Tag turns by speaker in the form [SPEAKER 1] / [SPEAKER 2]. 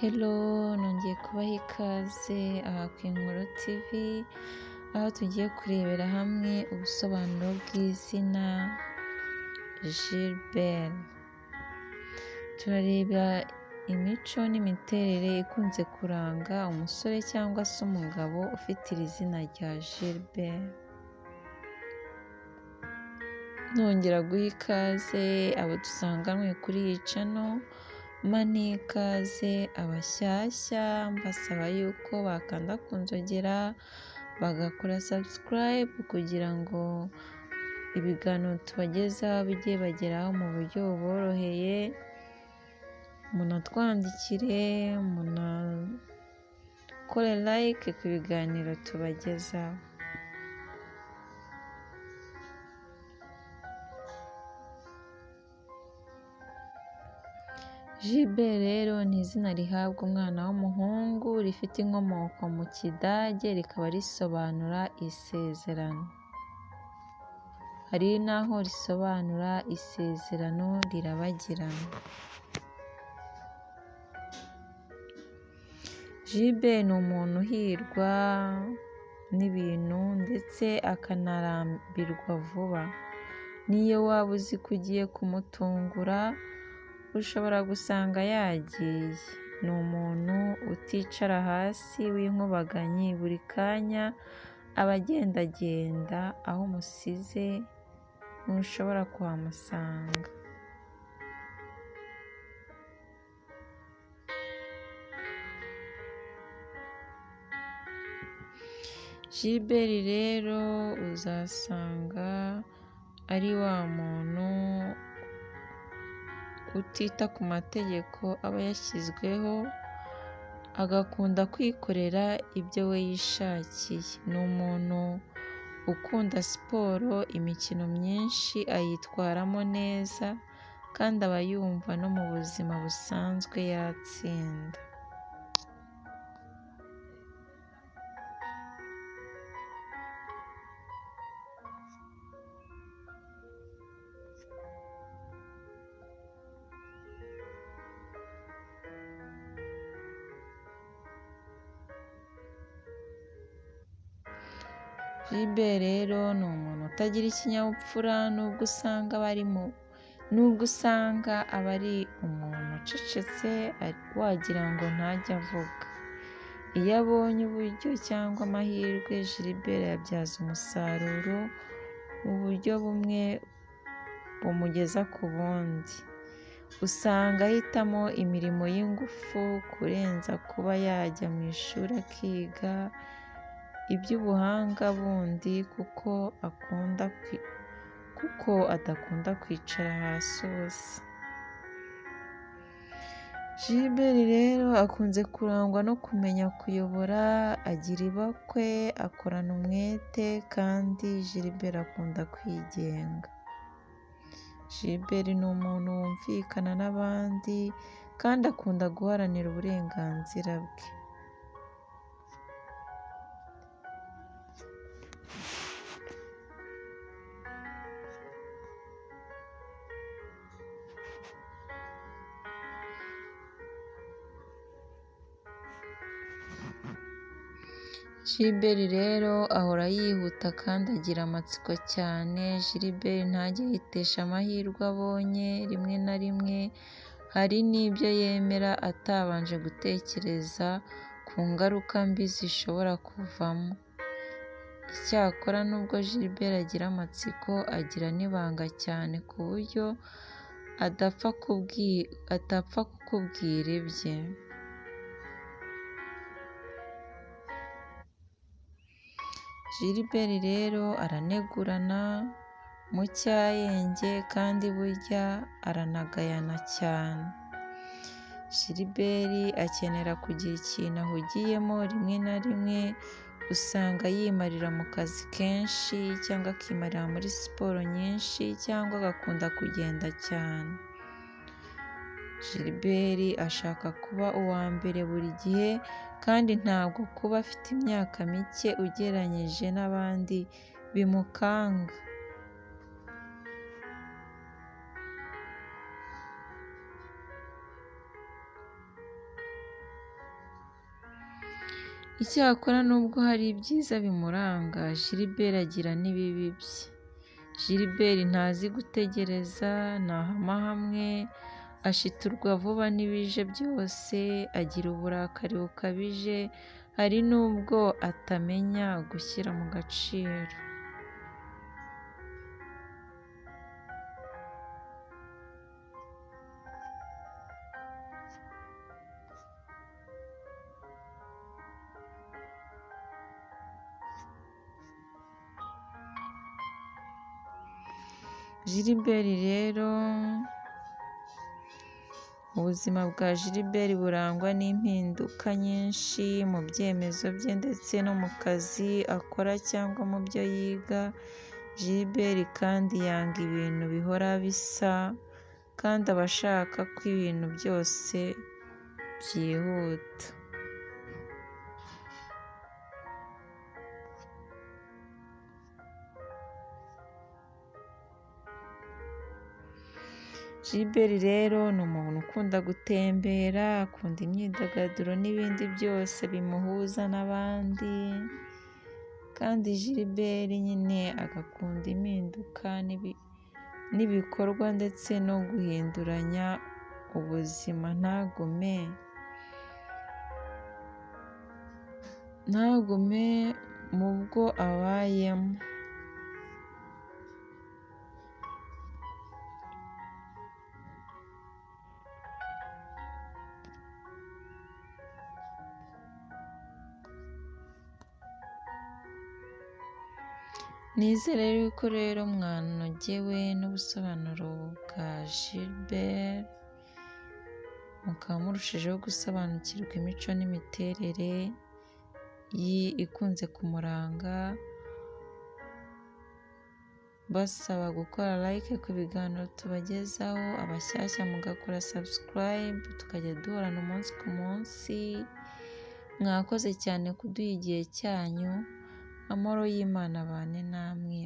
[SPEAKER 1] Hello nongeye kubaha ikaze aha ku Inkuru TV, aho tugiye kurebera hamwe ubusobanuro bw'izina Gilbert. Turareba imico n'imiterere ikunze kuranga umusore cyangwa se umugabo ufite iri zina rya Gilbert. Nongera guha ikaze abo dusanganwe kuri iyi channel, mpa n'ikaze abashyashya mbasaba yuko bakanda ku nzogera bagakora subscribe kugira ngo ibiganiro tubagezaho bijye bibageraho mu buryo buboroheye, munatwandikire, munakore like ku biganiro tubagezaho. Gilbert rero ni izina rihabwa umwana w'umuhungu rifite inkomoko mu Kidage rikaba risobanura isezerano. Hari n'aho risobanura isezerano rirabagirana. Gilbert ni umuntu uhirwa n'ibintu ndetse akanarambirwa vuba. N'iyo waba uzi ko ugiye kumutungura, ushobora gusanga yagiye. Ni umuntu uticara hasi w'inkubaganyi, buri kanya aba agendagenda, aho umusize ntushobora kuhamusanga. Gilbert rero uzasanga ari wa muntu utita ku mategeko aba yashyizweho, agakunda kwikorera ibyo we yishakiye. Ni umuntu ukunda siporo, imikino myinshi ayitwaramo neza kandi aba yumva no mu buzima busanzwe yatsinda. Gilbert rero ni umuntu utagira ikinyabupfura nubwo usanga aba ari umuntu ucecetse wagira ngo ntajya avuga. Iyo abonye uburyo cyangwa amahirwe Gilbert ayabyaza umusaruro mu buryo bumwe bumugeza ku bundi. Usanga ahitamo imirimo y'ingufu kurenza kuba yajya mu ishuri akiga iby'ubuhanga bundi kuko adakunda kwicara hasi ubusa. Gilbert rero akunze kurangwa no kumenya kuyobora, agira ibakwe, akorana umwete kandi Gilbert akunda kwigenga. Gilbert ni umuntu wumvikana n'abandi kandi akunda guharanira uburenganzira bwe. Gilbert rero ahora yihuta kandi agira amatsiko cyane. Gilbert ntajya yitesha amahirwe abonye, rimwe na rimwe hari n'ibyo yemera atabanje gutekereza ku ngaruka mbi zishobora kuvamo. Icyakora nubwo Gilbert agira amatsiko, agira n'ibanga cyane ku buryo adapfa kukubwira ibye. Gilbert rero aranegurana mu cyayenge kandi burya aranagayana cyane. Gilbert akenera kugira ikintu ahugiyemo, rimwe na rimwe usanga yimarira mu kazi kenshi cyangwa akimarira muri siporo nyinshi cyangwa agakunda kugenda cyane. Gilbert ashaka kuba uwa mbere buri gihe kandi ntabwo kuba afite imyaka mike ugereranyije n'abandi bimukanga. Icyakora nubwo hari ibyiza bimuranga, Gilbert agira n'ibibi bye. Gilbert ntazi gutegereza, ntahama hamwe, ashiturwa vuba n'ibije byose, agira uburakari bukabije, hari n'ubwo atamenya gushyira mu gaciro. Gilbert rero, ubuzima bwa Gilbert burangwa n'impinduka nyinshi mu byemezo bye ndetse no mu kazi akora cyangwa mu byo yiga. Gilbert kandi yanga ibintu bihora bisa kandi aba ashaka ko ibintu byose byihuta. Gilbert rero ni umuntu ukunda gutembera, akunda imyidagaduro n'ibindi byose bimuhuza n'abandi, kandi Gilbert nyine agakunda impinduka n'ibikorwa ndetse no guhinduranya ubuzima, ntagume mu bwo abayemo. Nizere yuko rero mwanogewe n'ubusobanuro bwa Gilbert, mukaba murushijeho gusobanukirwa imico n'imiterere ikunze kumuranga, basaba gukora like ku biganiro tubagezaho, abashyashya mugakora subscribe, tukajya duhorana umunsi ku munsi. Mwakoze cyane kuduha igihe cyanyu, amahoro y'Imana abane namwe.